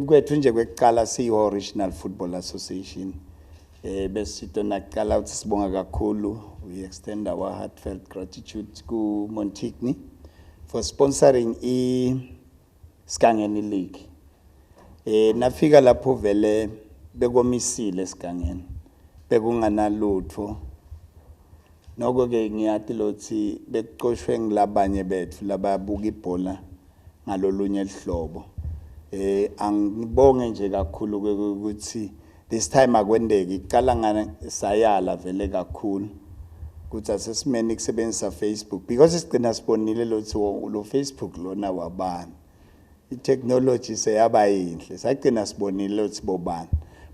Kwethu nje kwekuqala siyi-Original Football Association. Besito nakuqala ukuthi sibonga kakhulu. We extend our heartfelt gratitude ku Montigny for sponsoring i Sigangeni League. Nafika lapho vele bekomisile esigangeni. Bekunganalutho. Noko ke ngiyati lothi bekucoshwe ngilabanye bethu lababuka ibhola ngalolunye lihlobo. Angibonge nje kakhulu ukuthi this time akwendeki iqala ngana sayala vele kakhulu ukuthi asesimeni kusebenzisa Facebook because sigcina sibonile lothi lo Facebook lona wabani, i-technology seyaba yinhle, sagcina sibonile ukuthi bobani,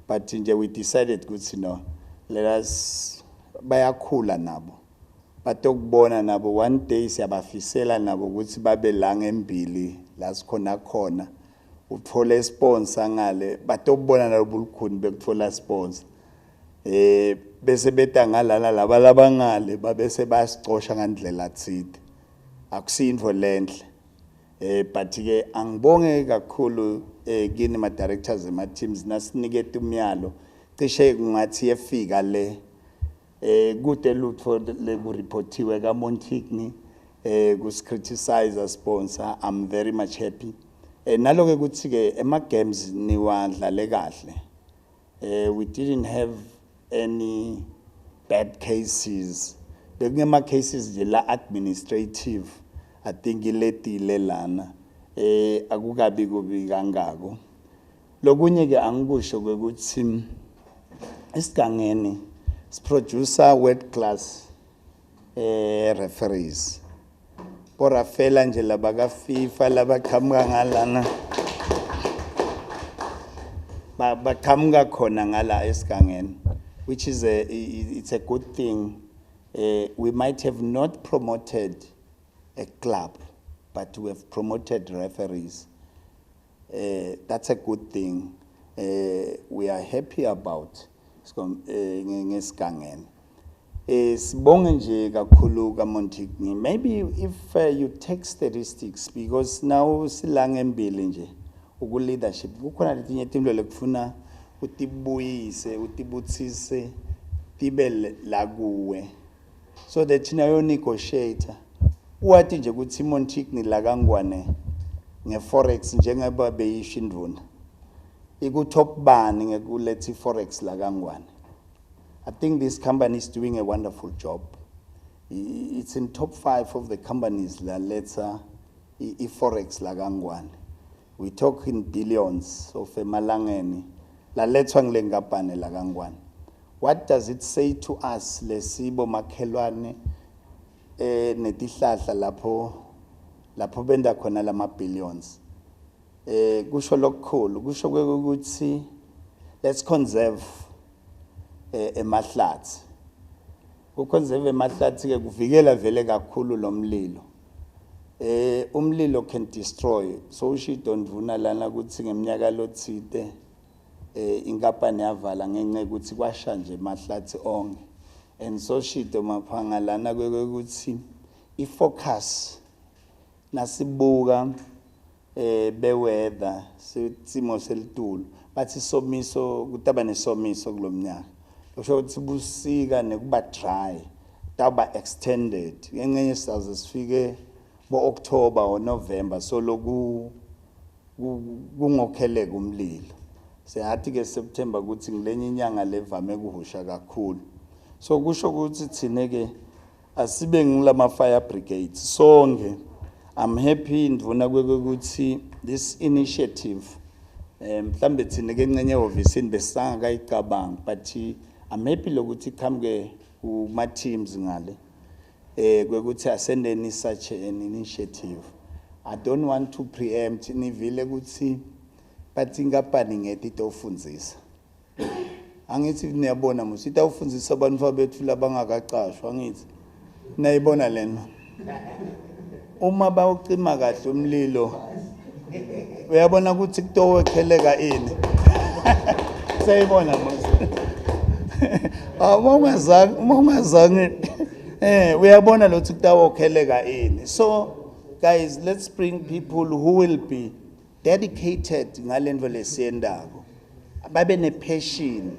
but nje we decided ukuthi no, let us, bayakhula nabo, batokubona nabo one day. Siyabafisela nabo ukuthi babe la ngembili la sikhona khona, uthole sponsor ngale, batokubona nabo bulukhuni bekuthola sponsor, bese beta ngalana laba labangale babese bayasicosha ngandlela thide, akusintfo lenhle. But ke angibonge kakhulu kini ma directors ema teams nasiniketa umyalo, cishe kungathi yefika le kude lutho lekureportiwe ka Montigny kus-criticize sponsor. I'm very much happy naloke kuthi ke ema games niwadlale kahle. We didn't have any bad cases, bekungema cases nje la administrative. I think iletile lana, akukabi kubi kangako. Lokunye ke angikusho kwekuthi isigangeni siproduce world class referees, borafela nje labaka FIFA labaqhamuka ngalana, baqhamuka khona ngala esigangeni, which is a it's a good thing. We might have not promoted a club, but we have promoted referees. That's a good thing we are happy about ngesigangeni. Sibonge nje kakhulu kaMontigny. Maybe if you take statistics, because now silanga embili nje uku leadership, kukhona letinye tinto lekufuna utibuyise, utibutsise tibe la kuwe so that nayo negotiator wathi nje ukuthi iMontigny la kaNgwane ngeforex, njengoba beyisho indvuna, iku top bani ngekuletha iforex la kaNgwane. I think this company is doing a wonderful job. It's in top 5 of the companies la letha i-forex la kaNgwane. We talk in billions of emalangeni la lethwa ngile nkampani la kaNgwane. What does it say to us lesibo makhelwane netihlahla lapho benda khona lama billions? Kusho lokukhulu, kusho ukuthi let's conserve emahlathi. Uconserve emahlathi ke kuvikela vele kakhulu lo mlilo. Umlilo can destroy, so ushido ndvuna lana ukuthi ngeminyaka lotsite inkampani yavala ngenxa yokuthi kwasha nje emahlathi onke, and so shido maphanga lana kwekuthi ifocus nasibuka beweather, simo selitulu, bathi somiso, kutaba nesomiso kulomnyaka, kusho ukuthi busika nekuba dry tawuba extended ngenye, sizaze sifike bo October or November, so loku kungokheleka umlilo. Siyathi ke September ukuthi ngilenye inyanga levame kuhusha kakhulu, so kusho ukuthi thine ke asibe ngilama fire brigades sonke. I'm happy ndvuna kwekuthi this initiative, mhlambe thina ke ncenye ehhovisini besangakayicabanga, but I'm happy lokuthi iqhamuke kuma teams ngale kwekuthi asendeni such an initiative. I don't want to preempt, nivile ukuthi bathi inkampani ngeti itofundzisa, angithi niyabona mos itawufundzisa abantu bethu labangakacashwa, angithi niyayibona lena, uma bawucima kahle umlilo uyabona ukuthi kutowekheleka ini, siyayibona mos. Uma ungazange uyabona lokuthi kutawokheleka ini. So guys, let's bring people who will be dedicated. Dedicated ngalento lesiyendako, babe ne-passion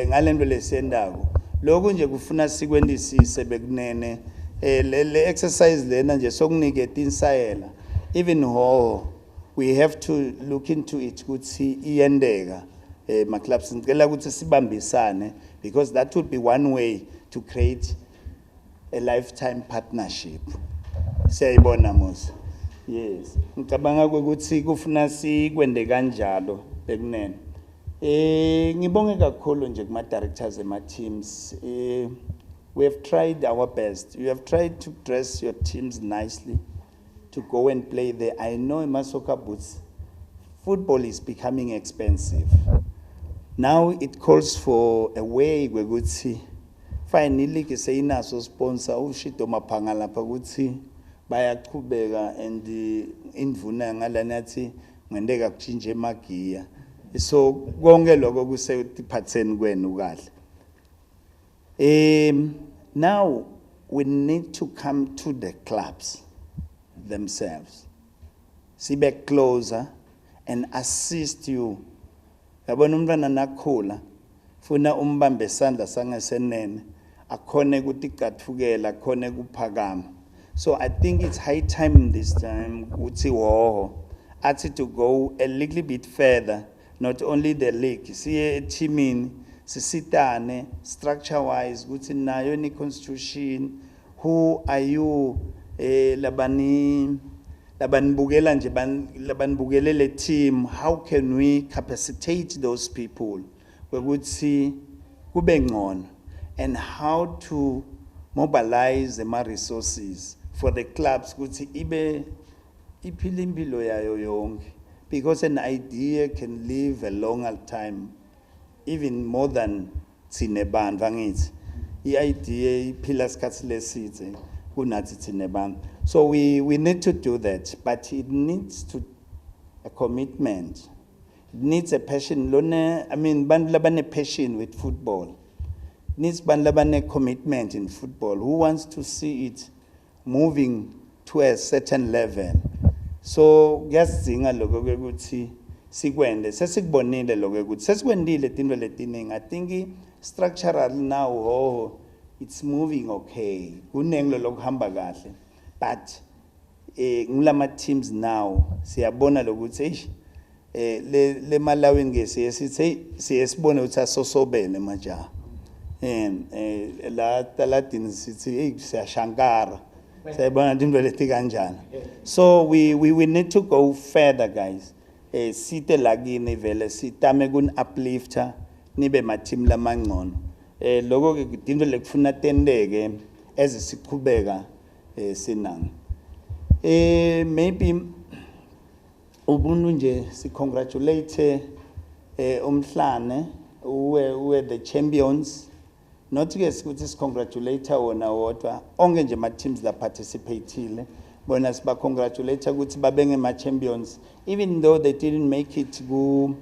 ngalento lesiyendako. Lokhu nje kufuna sikwendisise bekunene. Le exercise lena nje sokuniketa insayela, even ho we have to look into it ukuthi iyendeka. Ma clubs, ngicela ukuthi sibambisane because that would be one way to create a lifetime partnership. Siyayibona musa. Yes, ngicabanga ukuthi kufuna sikwende kanjalo bekunene. Ngibonge kakhulu nje kuma directors ema teams. We have tried our best. You have tried to dress your teams nicely to go and play there. I know in soccer boots, football is becoming expensive. Now it calls for a way kwekuthi fine, ileague seyinaso sponsor ushido maphanga lapha ukuthi bayachubeka and indvuna ngalana yathi ngenteka kutshintshe emagiya, so konke lokho kusetiphatheni kwenu kahle. Now we need to come to the clubs themselves, sibe closer and assist you. Yabona, umntwana nakhula funa umbambe isandla sangesenene akhone ukuticatfukela, akhone kuphakama. So I think it's high time this time ukuthi woho athi to go a little bit further, not only the league, siye ethimini, sisitane structure wise ukuthi nayo ni constitution, who are you, labanibukela nje, labanibukele le team, how can we capacitate those people ukuthi kube ngcono and how to mobilize ama resources for the clubs ukuthi ibe iphile impilo yayo yonke, because an idea can live a longer time, even more than thine bantu. Angithi i-idea iphila isikhathi lesithe kunathi thine bantu? So we need to do that, but it needs to a commitment, it needs a passion lone, I mean, bantu labane passion with football. It needs bantu labane commitment in football who wants to see it moving to a certain level. So kuyasidzinga lokho ukuthi sikwende. Sesikubonile lokho ukuthi sesikwendile tinto letiningi. I think structural now ho it's moving okay, kuningi lokuhamba kahle, but ngulama teams now siyabona lokuthi eish, le Malawi ke siye sithi hey, siye sibone ukuthi asosobene majaha. La taladini sithi hey, siyashankara, siyayibona into leti kanjani. So we need to go further, guys. Site la kini vele sitame kun uplifter nibe ma team lamangcono. Lokho ke kudinto lekufuna tenteke ezisichubeka sinang maybe ubuntu nje. Si congratulate umhlane uwe the champions, not ke ukuthi si congratulate wona wodwa, onke nje ama teams la participateile bona siba congratulate ukuthi babe ngema champions even though they didn't make it ku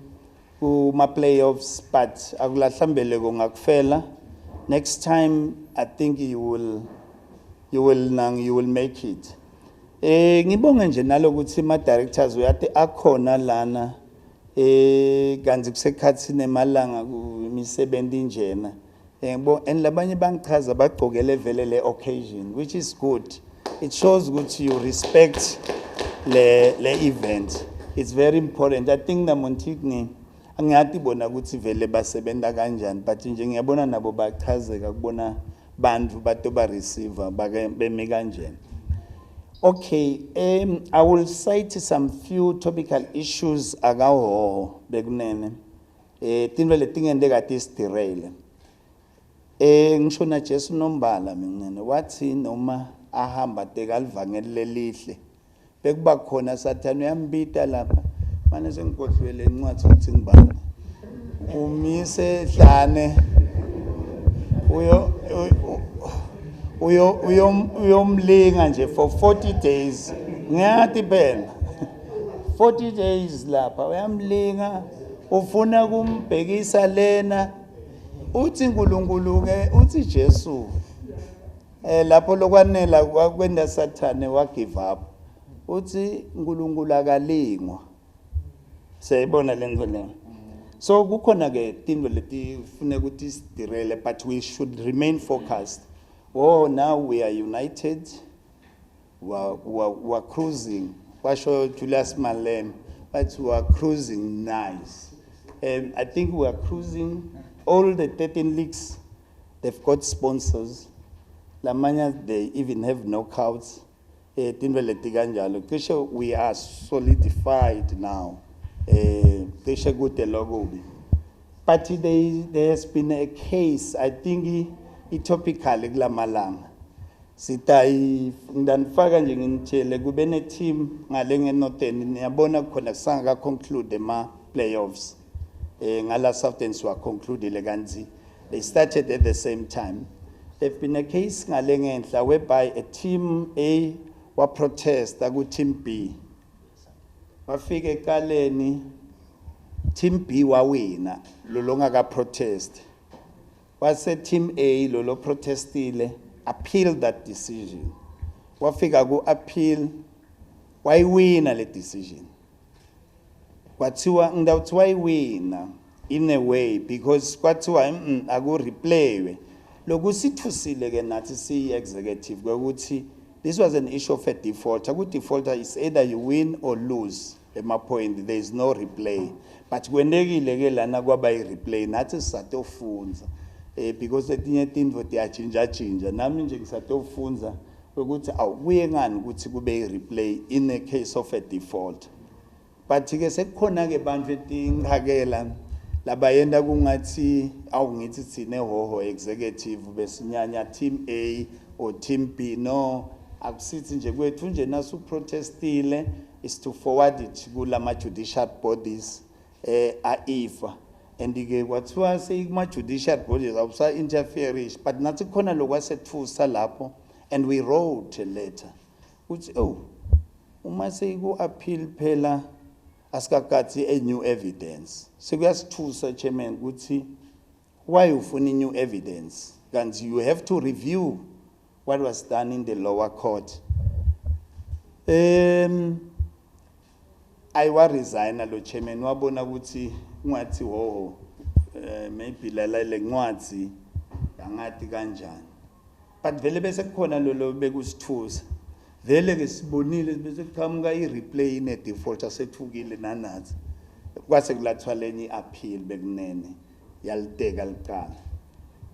kuma playoffs, but akulahlambele kungakufela. Next time I think you will nang you will make it. Ngibonge nje nalokuthi ama directors uyathi akhona lana, kanti kusekhathi nemalanga imisebenzi njena. Ngibo and labanye bangichaza bagcokele vele le occasion, which is good. It shows ukuthi you respect le event. It's very important. I think na Montigny angiyathi bona ukuthi vele basebenza kanjani, but nje ngiyabona nabo bachazeka kubona bantu bato ba receiver bake bemi kanjena. Okay, I will cite some few topical issues akahoho bekunene. Tinto letingente kade siderail. Ngisho na Jesu nombala mina wathi noma ahamba teka livangeli lelihle, bekuba khona Sathane uyambita lapha. Manje sengikhohlwe incwadi ukuthi ngibani. Umise hlane uyo uyomlinga nje for 40 days. Ngiyathi phela 40 days lapha uyamlinga, ufuna kumbhekisa lena. Uthi uNkulunkulu ke, uthi Jesu lapho lokwanela kwakwenda Sathane wa give up. Uthi uNkulunkulu akalingwa. Siyayibona le nto leyo. So kukhona ke tintfo letifuna ukuthi sidirele, but we should remain focused. Oh, now we are united. We are cruising. Washo Julius Malema, but we are cruising nice. I think we are cruising. All the 13 leagues, they've got sponsors. Lamanye, they even have knockouts. Tintfo leti kanjalo. Cishe we are solidified now. Cishe kude lokubi. But there has been a case, I think i-topical kulamalanga. Sitayi ngidanifaka nje nginitshele kube ne team ngale nge-Northern, niyabona khona kusangaka conclude ema playoffs. Ngala Southern siwa conclude kanti they started at the same time. There've been a case ngale ngenhla whereby a team A wa protesta ku team B. Bafika ekaleni, team B wawina lo longaka protest. Wase team A lo lo protestile appeal that decision. Wafika ku appeal, wayiwina le decision. Kwathiwa ngidawuthi wayiwina in a way because kwathiwa aku replaywe. Lokusithusile ke nathi siyi executive ukuthi this was an issue of a default. Ku defaulter is either you win or lose ema point, there is no replay. But kwenekile ke lana kwaba i replay, nathi sisatofunza because etinye tintfo tiyajinja jinja. Nami nje ngisatofunza ukuthi awu, kuye ngani ukuthi kube i replay in a case of a default. But ke sekukhona ke bantu etinkhakela labayenda kungathi awu, ngithi thine Hhohho executive besinyanya team A or team B. No, akusithi nje kwethu nje nasu protestile is to forward it kulama judicial bodies aifa, and ke kwathiwa seyikuma judicial bodies awusa interfere, but nathi khona lokwasethusa lapho and we wrote a letter uthi oh, uma seyiku appeal phela asikakathi a new evidence. Sekuyasithusa, chairman, ukuthi why ufuna new evidence kanti you have to review what was done in the lower court. Ayiwa resigna lo chairman, wabona ukuthi ungathi ho maybe la le ncwadzi angati kanjani, but vele bese kukhona lo bekusithusa vele ke sibonile bese kuqhamuka i-replay ine default, asethukile nanathi, kwase kulathwa lenye i-appeal bekunene yaliteka licala.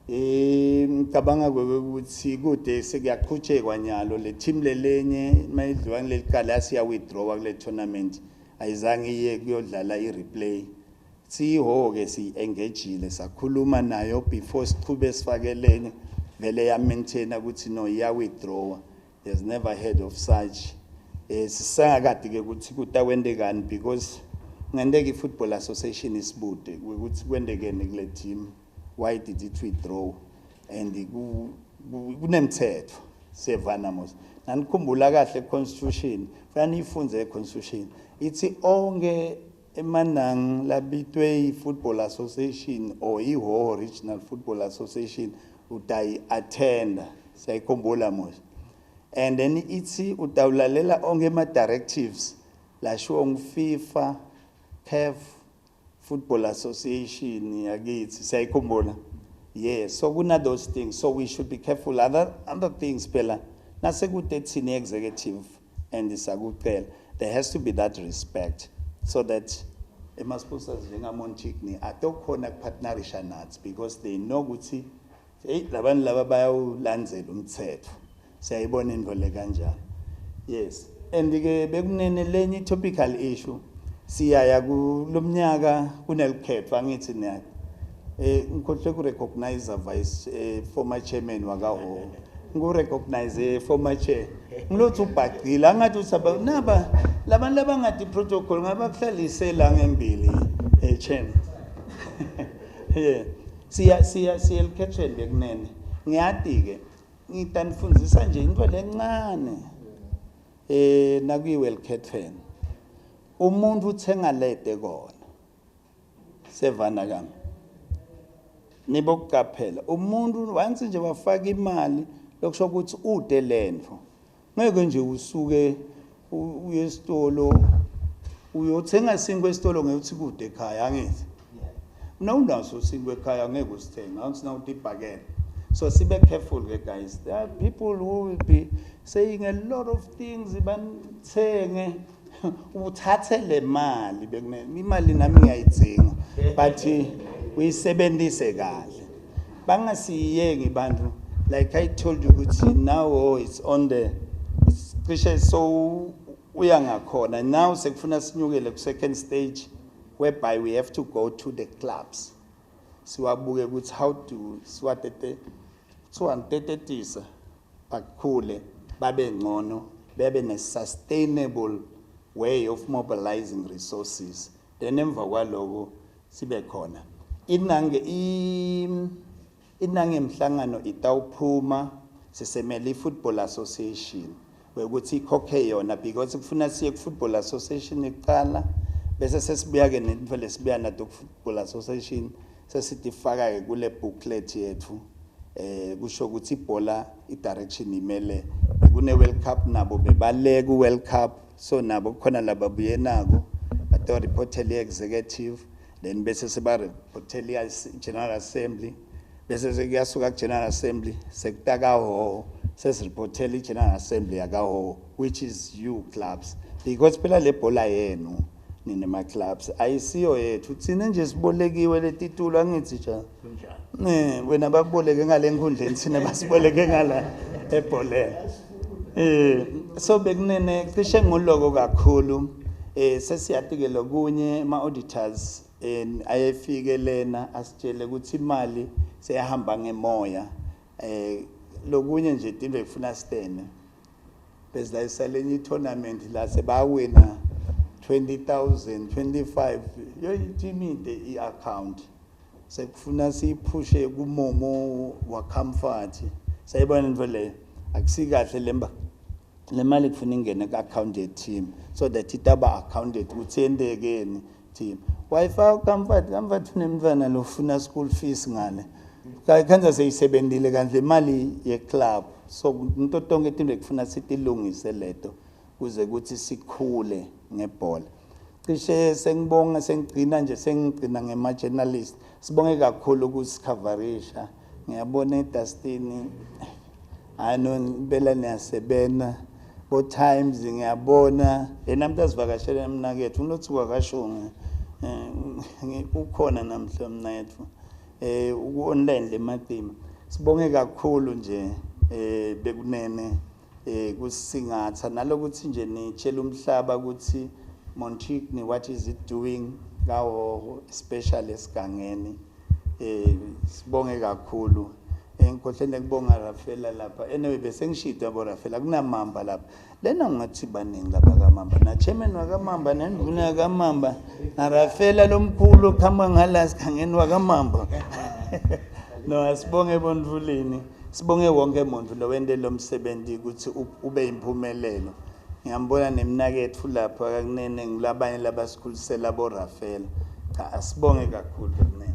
Ngicabanga ukuthi kude sekuyaqhutshekwa nyalo. Le team lelenye mayidliwa kuleli cala siya withdraw kule tournament, ayizange iye kuyodlala i-replay. Siho ke si-engagile, sakhuluma nayo before sichube sifake lenye, vele ya maintain ukuthi no, iya withdraw, has never heard of such. Sisangakade ke ukuthi kutakwendekani because ngenteka i-football association isibude ukuthi kwendekeni kule team, why did it withdraw? And kunemthetho, siyevana mos, nanikhumbula kahle constitution, fanele niyifunze i-constitution, ithi onke emanang labitwe i-football association or i-Hhohho Regional Football Association utayi-attenda, siyayikhumbula mos, and then ithi utawulalela onke ama-directives lashiwo ngu-FIFA, CAF, Football Association yakithi, siyayikhumbula. Yes, so kuna those things, so we should be careful. Other things phela nasekude thina executive and sakucela, there has to be that respect so that ema-sponsors njengaMontigny atokhona kupartnerisha nathi because they know ukuthi hey, labantu laba bayawulandzela umthetho. Siyayibona into le kanjalo. Yes, and ke bekunene lenye topical issue, siyaya kulomnyaka kunelikhetho, angithi niyakho ngikhohle ku recognize vice former chairman wakaHhohho, ngu recognize former chair, ngilothi ubhaqile angathi usaba naba labantu labangadi protocol ngabakuhlalise la ngembili chairman. Yeah, siya elikhethweni bekunene, ngiyati ke ngitanifundzisa nje into lencane nakuyiwe elikhethweni, umuntu uthenga lede kona sevana kami nibokuqaphela umuntu once nje wafaka imali, lokusho ukuthi ude lento ngeke nje usuke uye esitolo. Uyothenga sinkwa esitolo ngekuthi kude ekhaya, angithi? Nawunaso sinkwa ekhaya ngeke usithenga, awuthi nawutibhakele. So sibe careful ke guys. There are people who will be saying a lot of things, banithenge, uthathe le mali bekune imali nami ngiyayidzinga, but uyisebenzise kahle. Bangasiyeki bantu, like I told you ukuthi now, oh, it's on the it's cishe so uya ngakhona. Now sekufuna sinyukele ku second stage, whereby we have to go to the clubs, siwabuke ukuthi how do siwatete, siwantetetisa bakhule, babe ngcono, bebe ne sustainable way of mobilizing resources. Then emva kwaloko sibe khona inange inange emhlangano itawuphuma sisemele i-Football Association wekuthi ikhokhe yona, because kufuna siye ku-Football Association kuqala, bese sesibuya-ke nentfo lesibuya nato ku-Football Association, sesitifaka-ke kule booklet yethu. Kusho ukuthi ibhola i-direction imele kune World Cup, nabo bebaleka ku-World Cup, so nabo kukhona lababuye nako bato-reportela i-executive, then bese seba-reportela i-General Assembly, bese sekuyasuka ku-General Assembly sekutakaHhohho, sesireportela i-General Assembly yakaHhohho, which is you clubs, because phela le bhola yenu nine ma-clubs, ayisiyo yethu. Thina nje sibolekiwe letitulo, angithi ja? Wena bakuboleke ngale nkundleni, thina basiboleke ngala ebholeni. So bekunene cishe nguloko kakhulu. Sesiyati-ke lokunye, ama-auditors ayefike lena asitshele ukuthi imali seyahamba ngemoya. Lokunye nje tinto ekufuna sitene bezidlalisa lenye i-tournament la sebawina 20,000, 25, yo itimide i-account, sekufuna siyiphushe kumomo waComfort. Sayibona into leyo akusikahle. Lemba le mali kufuna ingene ku-account ye-team so that itaba accounted ukuthi yentekeni team. Wayifaka Comfort, Comfort unemntwana lofuna school fees ngale, khanza seyisebentile kanti le mali ye-club. So into tonke tinto ekufuna sitilungise leto kuze kuthi sikhule ngebhola. Cishe sengibonga, sengigcina nje, sengigcina ngema-journalist. Sibonge kakhulu ukusikhavarisha. Ngiyabona eDustin, hayi no, impela niyasebenza bo-Times. Ngiyabona yena muntu asivakashele mnakethu unothi wakashonga ukhona namhla mnakethu uku-online le matima. Sibonge kakhulu nje bekunene kusingatha nalokuthi nje nitshela umhlaba ukuthi Montigny, what is it doing kaHhohho, especially esigangeni. Sibonge kakhulu. Ngikhohlene kubonga Rafela lapha. Anyway, bese ngishito yabo Rafela, kunamamba lapha lena, ungathi baningi lapha kaMamba, na chairman wakaMamba, nendvuna yakaMamba, na Rafela lomkhulu oqhamuka ngala sigangeni wakaMamba. No, asibonge bontfulini, sibonge wonke muntu lo wente lo msebenzi ukuthi ube impumelelo. Ngiyambona nemnaketfu lapha kakunene, ngilabanye labasikhulisela boRafela. Cha, asibonge kakhulu bekunene.